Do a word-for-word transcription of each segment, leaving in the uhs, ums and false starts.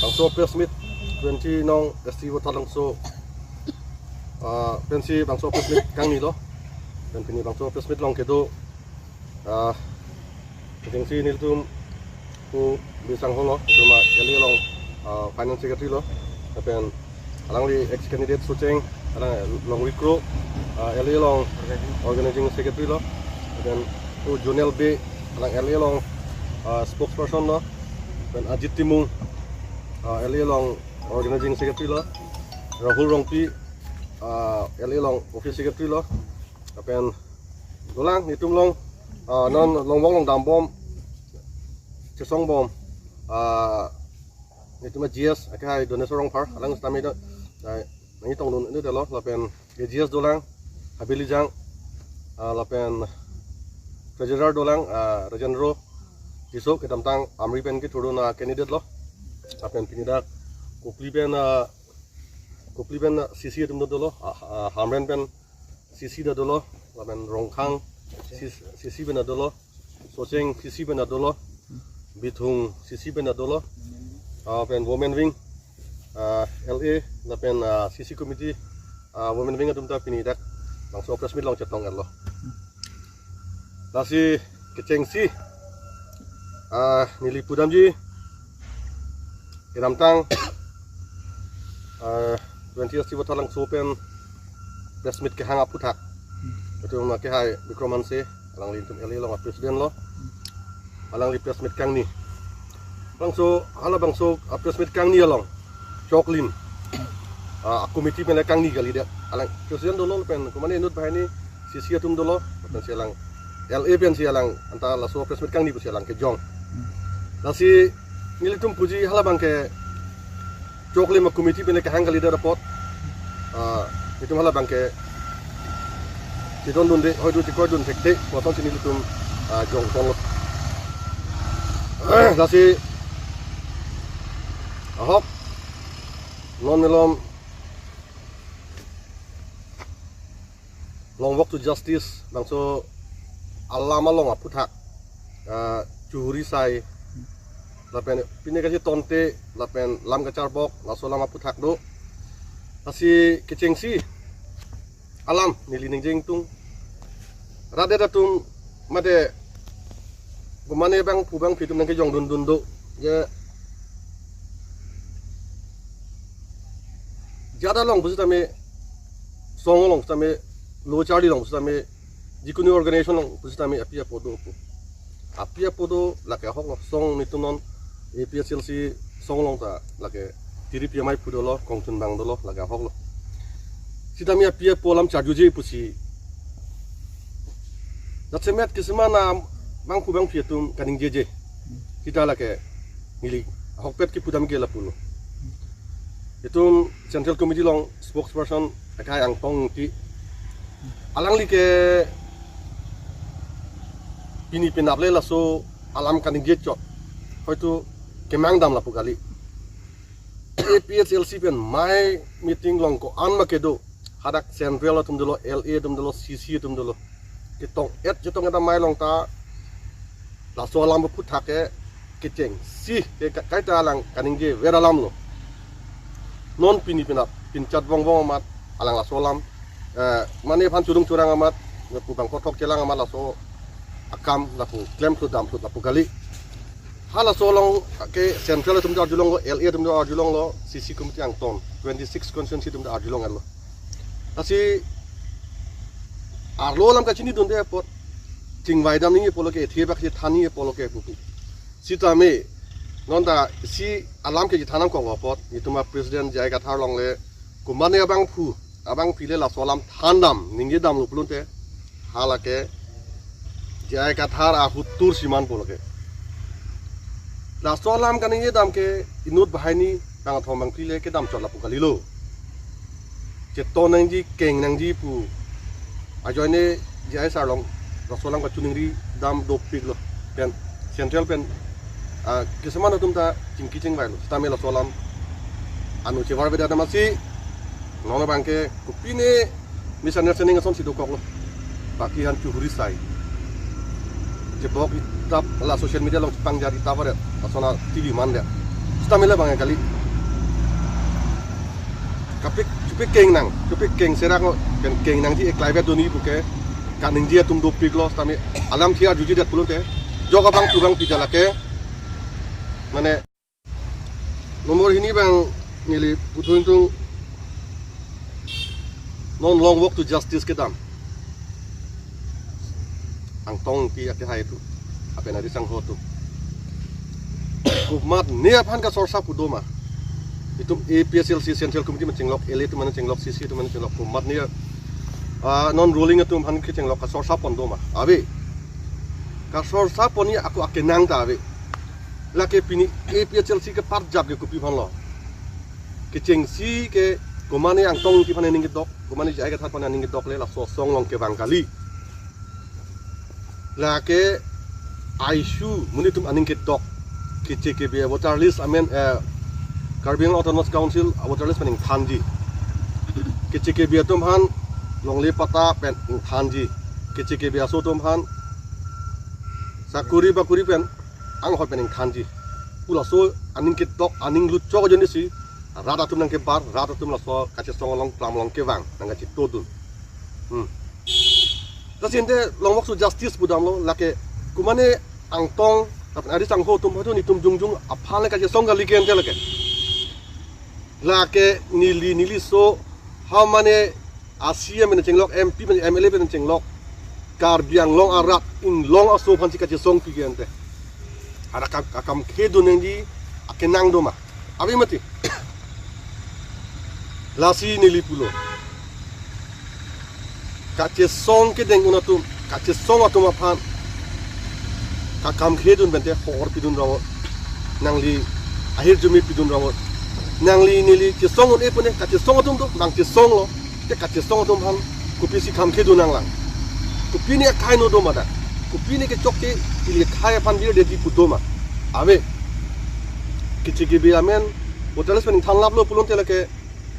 Bangso press meet twenty nong S T Vothatlangso, ah, pensi bangso press meet kangnilo. Pen pini bangso press meet along kedo, ah, kechengsi nelitum pu Bisang Holo, itum a L A along, ah, finance secretary lo. Pen alangli ex candidate Socheng, alang Longri Kro, ah, L A along organizing secretary lo. Pen pu Jonel Bey, alang L A along, ah, spokesperson lo. Pen Ajit Timung, ah, L A along organizing secretary lo. Rahul Rongpi, ah, L A along office secretary lo. Pen dolang, itum along, ah, non Longvok along dambom, chesongbom, ah, itum a G S, akehai Doneswar Rongphar, alang sitame do, ah, nangtongdun ini dolo, lapen A G S dolang, Habeli Jang, ah, lapen treasurer dolang, ah, Rajendro Tisso, kedamtang Amri pen kethurdun a candidate lo. Lapen pini dak Kopili pen, ah, Kopili pen, ah, C C atum do dolo, ah, ah, Hamren pen C C do dolo, lapen Rongkhang C C, C C pen do dolo, Socheng C C pen do dolo, Bithung C C pen do dolo, ah, pen women wing, ah, L A, lapen, ah, C C committee, ah, women wing atum ta pini dak bangso press meet along chetong-etlo. Lasi kechengsi, ah, neli pudamji, kedamtang, ah, twenty S T Vothatlangso pen press meet kehang aphuthak, itum akehai Bikram Hanse, alangli itum L A along a president lo, alangli press meet kangni. Bangso, hala bangso, ah, press meet kangni along choklim, ah, committee pen kangni kalidet. Alang president dolo pen, komane inut banghini C C atum dolo, pensi alang L A pensi alang anta laso press meet kangni pusi alang kejong. Lasi nelitum puji hala abangke choklim a committee pen kehang kalidet apot, ah, itum hala abangke chedondunde, hoidu chekroidun thekthe, puson si nelitum, ah, jongponlo. Lasi ahok non malom Long Walk to Justice bangso alam along aphuthak, ah, chuhuri sai, lapen pine kachetonte, lapen lam kacharbok, laso alam aphuthak do. Lasi kechengsi alam neli ningje ingtung. Rat-det atum mate komane bangphu bangphi atum nangkejongdundun do. Ya, jat along pusitame, song along pusitame, lo charli along pusitame, jikunu organization along pusitame api apo do pu. Api apo do, lake ahok lo, song nelitum non A P H L C song along ta lake tiri pi amei pu dolo, kongchun bang dolo, lake ahok lo. Sitame api apo alam charjuji pusi, jasemet kisima na bangphu bangphi atum kaningjeje. Sita lake neli ahokpet kipudam ke lapulo. Itum Central Committee along spokesperson akhai Angtong Ingti, alangli ke pini penap le laso alam kaningje chot, hoitu kemang dam lapu kali. A P H L C pen amei meeting along ko-an ma kedo, hadak Central atum dolo, L A atum dolo, C C atum dolo, ketong-et chetong-et amei along ta laso alam aphuthak ke kechengsi ke ka-, kaita alang kaningje ver alam lo. Non pini penap, pinchat bongbong amat alang laso alam, eh, mane aphan churung churang amat, lapu bangkothok chelang amat laso akam lapu klemphlut damphlut lapu kali. Halaso along ke Central atum ta arjulonglo, L A atum ta arjulonglo, C C committee angton, twenty-six constituency atum ta arjulong-etlo. Lasi arlo alam kachinidunde apot, chingvai dam ningje pulo ke, ethe bak si than ningje pulo ke pupu. Sitame, non ta isi alam ke chethan nangkok apot, itum a President J I Kathar along le, komane abangphu, abangpi le laso alam than dam, ningje damlo pulote, halake J I Kathar ahut tur siman pulo ke. Laso alam kaningje dam ke inut banghini bangkethom bangphli le kedam chot lapu kalilo. Cheton nangji, keng nangji pu ajoine J I sir along laso alam kachiningri dam dopiklo. Pen Central pen, ah, kisima atum ta chingki chingvailo. Sitame laso alam anu chevar beda damasi, non abangke kopine misunderstanding asonsi dokoklo. Baki han chuhuri sai. Chebok itap la social media along chepangjar itap aret, lason a T V mandet. Tamila bang kali. Kapik, kapik keng nang, kapik keng serak ngo, pen keng nangji eklai vet doni puke, kaningje atum dopiklo, tame alam thia juji det pulote, jok abang turang pida lake, mane, nomor hini bang neli puthung tung, non long walk to justice kedam. Angtong Ingti akehai atum, lapen arisangho atum. Komatne aphan kasorsa pu doma. Itum A P H L C Central Committee aphan chenglok, L A atum aphan chenglok, C C atum aphan chenglok, komatne, ah, non ruling atum aphan kechenglok kasorsa pon doma. Ave. Kasorsa ponji ako akenang ta ave. Lake pini A P H L C ke parjap ke kopi aphanlo. Kechengsi ke komatne Angtong Ingti aphan aning kedok, komatne J I Kathar aphan aning kedok le laso asong along kevang kali. Lake issue monit atum aning kedok. Keche kebe voter list amen, eh, Karbi Anglong Autonomous Council voter list pen ingthanji. Keche kebe atum aphan longle patta pen ingthanji. Keche kebe aso atum aphan sakuri bakuri pen anghoi pen ingthanji. Pu laso aning kedok, aning lutchok ajoinesi rat atum nangkebar, rat atum laso kachesong along, klam along kevang nangkachetodun. Hmm. Lasi ante long walk to justice pu damlo, lake komatne Angtong lapen arisangho atum, hadu nitum jongjong aphan le kachesong kali ke ante lake. Lake neli, neli so, ha mane a C E M pen chenglok, M P pen, M L A pen chenglok, Karbi Anglong arat inglong aso aphansi kachesong pi ke ante. Ada kam, kam khedun nangji akenang doma. Ave mati. Lasi neli pulo. Kachesong kedeng un atum, kachesong atum aphan kakam khedun pen te hor pidun rong. Nangli ahirjume pidun rong. Nangli neli chesong un-e pune, kachesong atum do, nangchesonglo. Te kachesong atum aphan kopisi kam khedun nanglang. Kopine akhai no doma dak. Kopine kechokche ili akhai aphan birdedi pu doma. Ave. Keche kebe amen voter list pen ingthan laplo pulote lake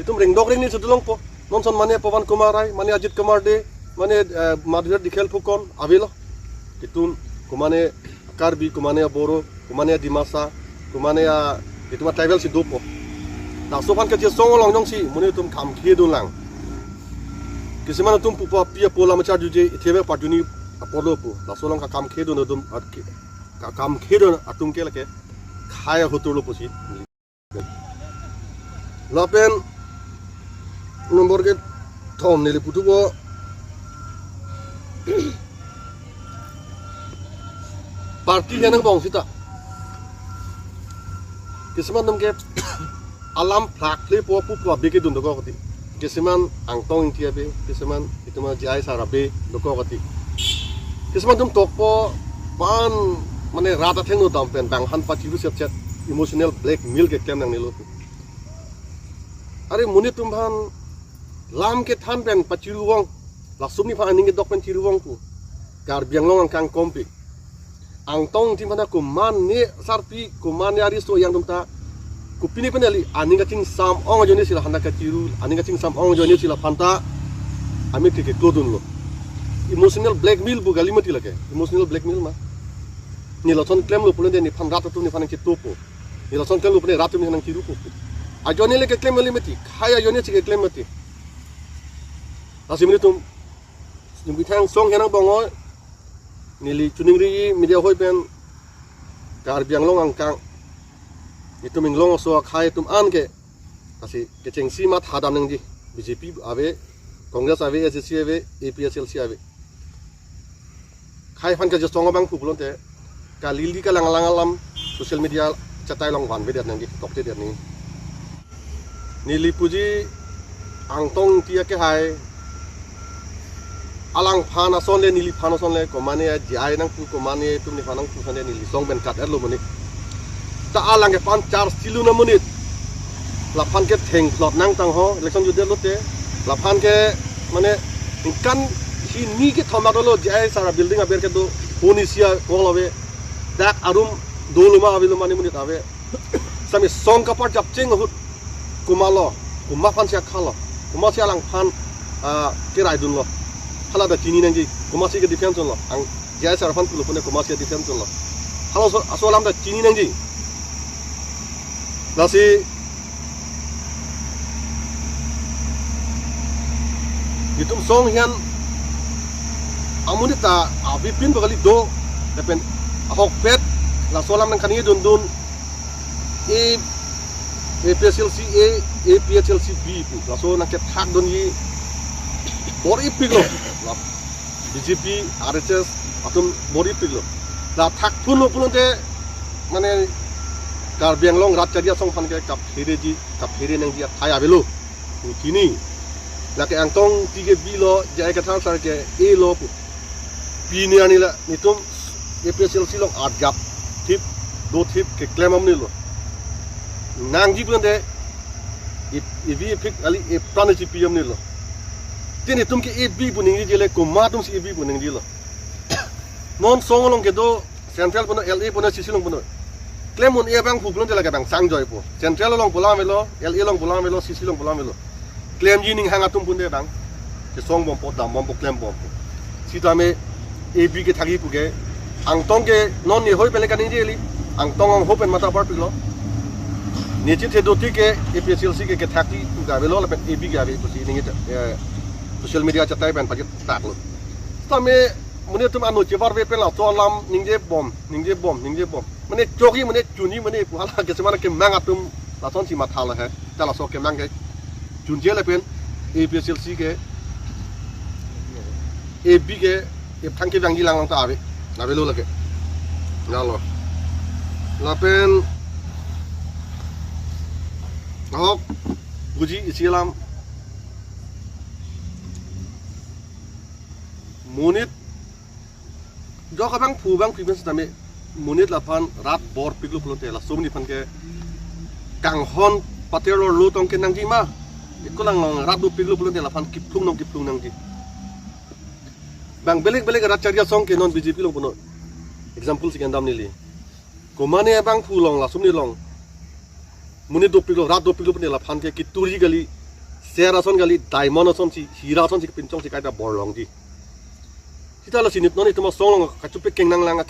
itum rengdok rengni si dolongpo. Non ason mane Pawan Kumar Rai, mane Ajit Kumar Dey, mane, eh, Madhurjit Dikhial Phukan, avelo. Itum komatne Karbi, komatne Boro, komatne Dimasa, komatne, ah, itum tribal si dopo. Laso aphan kachesong along jongsi monit atum kam khedun lang. Kisiman atum pupo api apo lam achar juje, ithebe pajuni apor lo pu. Laso along kakam khedun atum, at-, ke-, kakam khedun atum ke lake khei ahotur lo pusi. Lapen number kethom neli puthupo, party henang bong sita. Kisiman atum ke alam phlak phle po pu pu abe kedun dokok kati. Kisiman Angtong Ingti abe, kisiman itum J I sir abe dokok kati. Kisiman atum tokpo, pan mane rat athengno dam pen bang aphan pachiru set set, emotional blackmail keklem nangnelo. Are monit atum aphan lam kethan pen pachiru vong, laso atum aphan aning kedok pen chiru vong pu. Karbi Anglong angkang kompi. Angtong Ingti aphan komatne sarpi, komatne ariso yang atum ta, kopine pen kali, aning kachingsam ong ajoinesi la aphan ta kachiru, aning kachingsam ong ajoinesi la aphan ta amethik keklodunlo. Emotional blackmail pu kali mati lake. Emotional blackmail ma. Neli lason klemlo pulote nephan rat atum nephan nangchetopo. Neli lason klemlo pulote rat atum nephan nangchirupo. Ajoine le keklem kali mati, khei ajoinesi keklem mati. Lasi monit atum, neli bithang song henang bong oi, neli choningri media hoi pen, Karbi Anglong angkang, itum inglong aso akhai atum an ke, lasi kechengsi mathadam nangji, B J P ave, Congress ave, A C C ave, A P H L C ave. Khei aphan kachesong abang pu pulote, kalili kalang alang alam social media chatai along vanvedet nangji, toktedet nangji. Neli puji Angtong Ingti akehai, alangphan ason le, neliphan ason le, komatne J I nangpu, komatne atum nephan nangpu ason le neli song pen kat-etlo monit. Ta alang ke pan charge chilun amonit. Laphan ke thengplot nangtang ho, election jutdet lote. Laphan ke, mane, ningkan hini kethom atum lo, J I sir abuilding aber kedo, honi sia kong lo ave. Dak arum dolo ma avelo ma ne monit ave. Sami song kaparjap cheng ahut. Komatlo, komat aphansi akhalo, komatsi alangphan, ah, keraidunlo. Hala ta chini nangji, komatsi ke defense dunlo. Ang J I sir aphan pulo pune komatsi defense dunlo. Halaso, aso alam ta chini nangji. Lasi itum song hian amonit ta avepin bagali do, lapen ahokpet laso alam nangkaningje dundun, A, APHLC A, APHLC B pu laso nangkethak dunji bor-ipiklo. BJP, RSS atum bor-ipiklo. La thakthunlo pulote mane Karbi Anglong rat chari asong aphan ke kaphereji, kaphere nangji athai avelo pu chini. Lake Angtong T ke B lo, J I Kathar sir ke A lo pu. Pini arni la netum APHLC along atgap thip, dothip keklem amonit lo. Nangji pulote ip-, ivi ipik kali, ipran chipi amonit lo. Te netum ke A B pu ningjeje le, komat atumsi A B pu ningjelo? Non song along kedo, central pu noi, LA pu noi, CC along pu noi. Klem un-e abangphu pulote lake bang sangjoi po. Central along pu alam avelo, LA along pu alam avelo, CC along pu alam avelo. Klemji ninghang atum pulote bang kesong bompo, dam bompo, klem bompo. Sitame A B kethakji puke, Angtong ke non nehoi pen le kaningjeli, Angtong angho pen matha parpiklo. Nechithe dothik ke APHLC ke kethakji puke avelo, lapen A B ke ave pusi ningje, eh, social media chatai pen pajut taklo. Sitame monit atum ano chevarve pen laso alam ningje bom, ningje bom, ningje bom. Mane chokji mane, chunji mane pu hala kesemana kemang atum lasonsi mathalo he. Ta laso kemang ke chunje lapen APHLC ke, A B ke epthang kevangji lang lang ta ave, avelo lake. Lalo. Lapen ahok puji isi alam, monit jok abangphu abangphi pen sitame monit laphan rat bor-piklo pulote laso amonit aphan ke kanghon pater lo lo tong ke nangji ma? Eko lang long rat dopiklo pulote laphan kiplung nong kiplung nangji. Bang belek belek rat chari asong ke non BJP along pu noi. Example si kendam neli. Komane abangphu along, laso amonit along monit dopiklo, rat dopiklo pulote laphan ke kituri kali, ser ason kali, diamond asonsi, hira asonsi kepinchongsi kaita bor longji. Sita lasi netum, netum asong along kachupik keng nanglang